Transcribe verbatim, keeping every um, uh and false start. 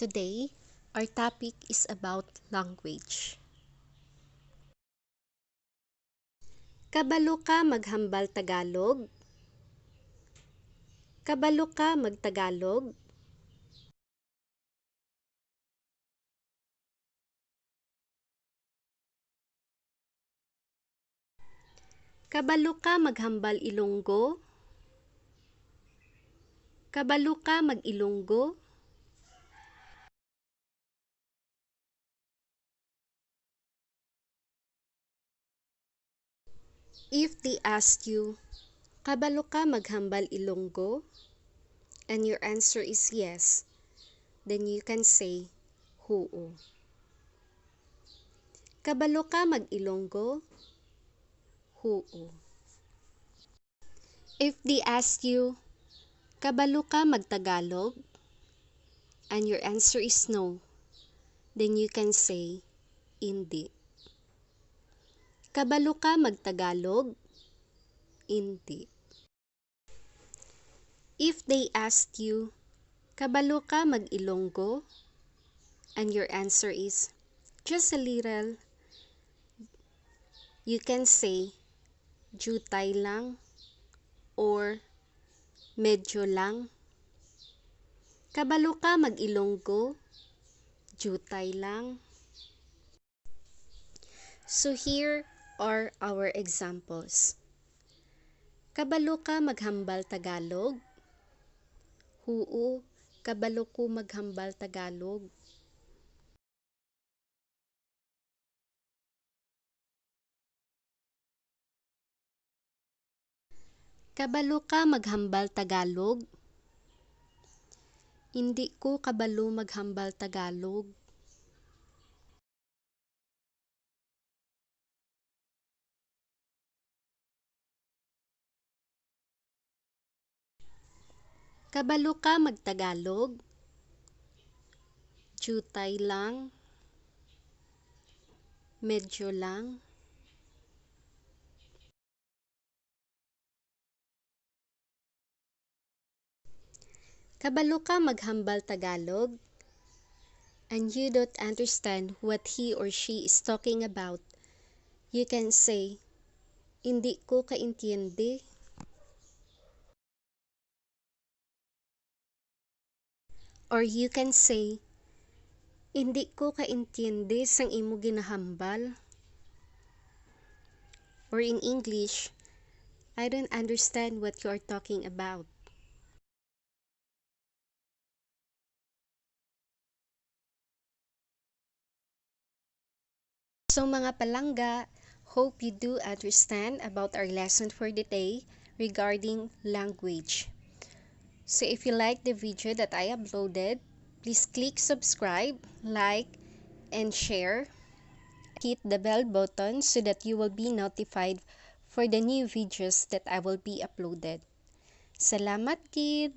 Today, our topic is about language. Kabalo ka maghambal Tagalog? Kabalo ka magtagalog? Kabalo ka maghambal Ilonggo? Kabalo ka mag-Ilonggo? If they ask you, "Kabalo ka maghambal Ilonggo?" and your answer is yes, then you can say, "Huo." Kabalo ka mag-Ilonggo? Huo. If they ask you, "Kabalo ka mag-Tagalog?" and your answer is no, then you can say, "Indi." Kabalo ka mag-Tagalog? Indi. If they ask you, "Kabalo ka mag-Ilonggo?" and your answer is, "Just a little," you can say, "Diutay lang," or "Medyo lang." Kabalo ka mag-Ilonggo? Diutay lang. So here are our examples. Kabalo ka maghambal Tagalog? Huo, kabalo ko maghambal Tagalog. Kabalo ka maghambal Tagalog? Indi ko kabalo maghambal Tagalog. Kabalo ka magtagalog? Diutay lang. Medyo lang. Kabalo ka maghambal Tagalog? And you don't understand what he or she is talking about, you can say, "Indi ko kaintindi." Or you can say, "Indi ko kaintindi sang imo ginahambal." Or in English, "I don't understand what you are talking about." So, mga palangga, hope you do understand about our lesson for the day regarding language. So, if you like the video that I uploaded, please click subscribe, like, and share. Hit the bell button so that you will be notified for the new videos that I will be uploaded. Salamat gid!